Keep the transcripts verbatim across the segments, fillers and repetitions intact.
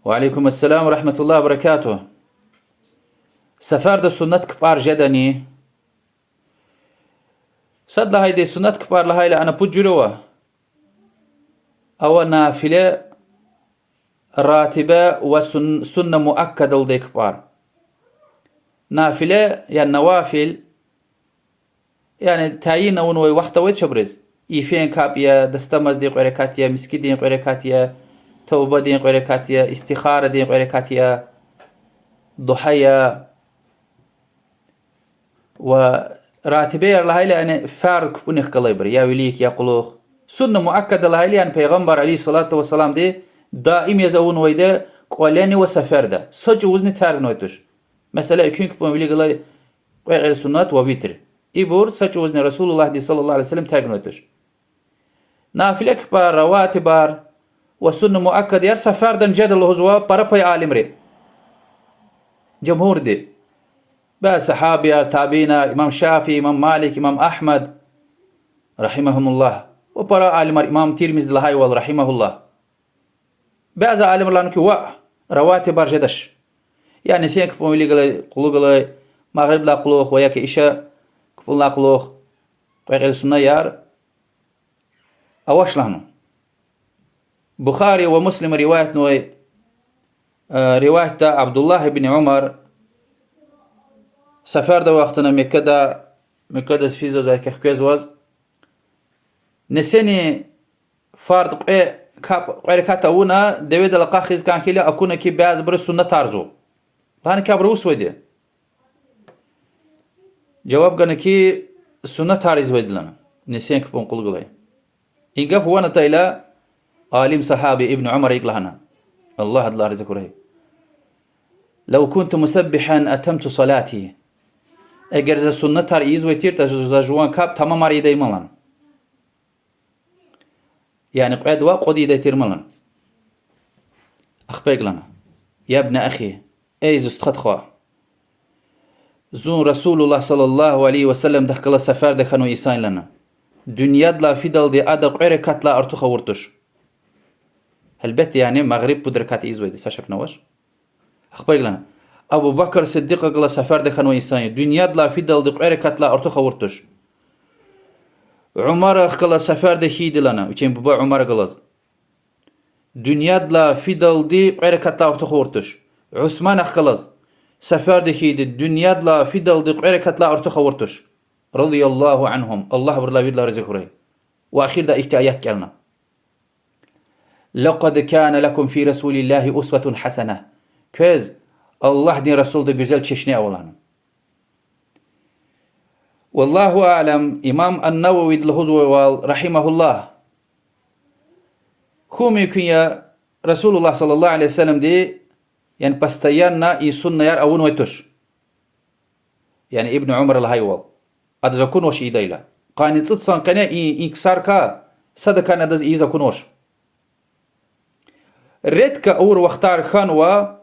Ва алейкум ассалам ва рагьматуллагьи ва баракатугь. Сафарда суннат кпӀар жедани? Сад лагьайди, суннат кпӀар лагьайла ана пуд жуьре ава. Ава нафиле, ратибе ва сун-, сунна муаккада лугьудай кпӀар. Нафиле, яни навафил, яни тайин авунвай вахт авай чабуриз. Йифен капӀ я, дастамаздин кьве ракат я, мискӀиндин кьве ракат я, тавбадин кьве ракат я, истихарадин кьве ракат я, дугьа я. Ва ратибеяр лагьайла, яни фарз кпӀунихъ галайбур, я вилик, я кьулухъ. Сунна муаккада лагьайла, яни Пайгъамбар عليه الصلاة والسلامди даим яз авунвайди кӀвалени ва сафарда. Са чӀавузни тергнавай туш. Месела, экуьн кпӀун вилик галай кьве кьил суннат ва витр. Ибур са чӀавузни رسول اللهди صلى الله عليه وسلم тергнавай туш. Нафиле кпӀар, раватибар ва сунна муаккадаяр сафарда жеда лугьузва пара пай алимри. Жумгьурди. Бязи сагьабияр, табиинар, имам Шафии, имам Малик, имам Агьмад, رحمهم الله. Ва пара алимар, имам Тирмизи лагьайвал, رحمه الله. Бязи алимар лагьанва хьи, ваъ, раватибар жедач. Яни нисин кпӀун вилик галай, кьулухъ галай, магърибдилай кьулухъ ва яки иша кпӀунилай кьулухъ кьве кьил суннаяр авач лагьанва. Бухари ва Муслима риваятнавай, э, риваятда Абдуллагь ибн Умар сафарда авай вахтунда Меккада, Меккадиз физваз, яки хквезваз, нисинин фарз кьве кап-, кьве ракат авуна, деведал акьахиз кӀан хьайила, акуна хьи бязибуру суннатарзава. Лагьана хьи абуру вучзавайди я? Жаваб гана хьи, суннатар ийизвайди я лагьана, нисин кпӀун кьулухъ галай. И гаф ван атайла, алим сагьаби Ибн Умара икӀ лагьана, Аллагь адалай рази хьурай: لو كنت مسبحا أتممت صلاتي. Эгер за суннатар ийизвай тиртӀа, за жуван кап тамамар ийидай ман лагьана. Яни кьвед ва кьуд ийидай тир ман лагьана. Ахпа икӀ лагьана: يا ابن أخي, эй зи стхадин хва, зун رسول الله صلى الله عليه وسلمдихъ галаз сафарда хьанвай инсан я лагьана. Дуьньядилай фидалди ада кьве ракатдилай артух авур туш. Гьелбетда, яни магъриб пуд ракат ийизвайди, са шакни авач. Ахпа икӀ лагьана: Абу Бакр Сиддикьахъ галаз сафарда хьанвай инсан я, дуьньядилай фидалди кьве ракатдилай артух авур туш. Умарахъ галаз сафарда хьайиди лагьана, вичин буба Умарахъ галаз, дуьньядилай фидалди кьве ракатдилай артух авур туш. Усманахъ галаз сафарда хьайиди, дуьньядилай фидалди кьве ракатдилай артух авур туш. رضي الله عنهم, Аллагь абурулай виридалай рази хьурай. Ва эхирда ихьтин аят кӀелна: لقد كان لكم في رسول الله أسوة حسنة. Квез Аллагьдин расулда гуьзел чешне ава лагьана. والله أعلم, имам ан-Нававиди лугьузвайвал, رحمه الله, хьун мумкин я رسول الله صلى الله عليه وسلمди, яни постоянно и суннаяр авунвай туш. Яни Ибн Умара лагьайвал, адаз акунвач ийидайла. Къанни цӀуд йисан къене и, и ксарикай садакайни адаз ийиз акунвач. Редко авур вахтар хьанва,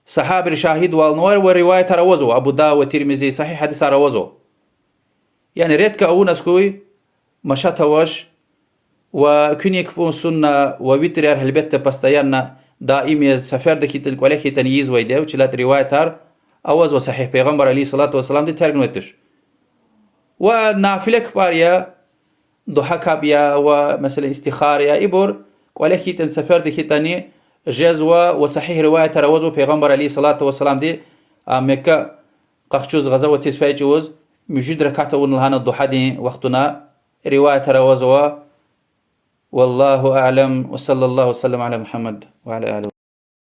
сагьабийри шагьидвалнавай ва риваятар авазва, Абу Давуд, Тирмизи, сагьигь гьадисар авазва. Яни редко авуназ хьуй, машат авач, ва куьнин кпӀун сунна ва витрияр гьелбетда постоянно, даим яз, сафарда хьайитӀани, кӀвале хьайитӀани ийизвайди я, вучиз лагьайтӀа риваятар авазва сагьигь, Пайгъамбар عليه الصلاة والسلامди тергнавай туш. Ва нафиле кпӀар я, дугьа капӀ я ва, месела, истихара я, ибур кӀвале хьайитӀани, сафарда хьайитӀани жезва ва сагьигь риваятар авазва Пайгъамбар عليه الصلاة والسلامди, а, Мекка къахчуз, гъазаватиз фейи чӀавуз муьжуьд ракат авуна лагьана дугьадин вахтунда, риваятар авазва. والله أعلم، وصلى الله وسلم على محمد وعلى آله.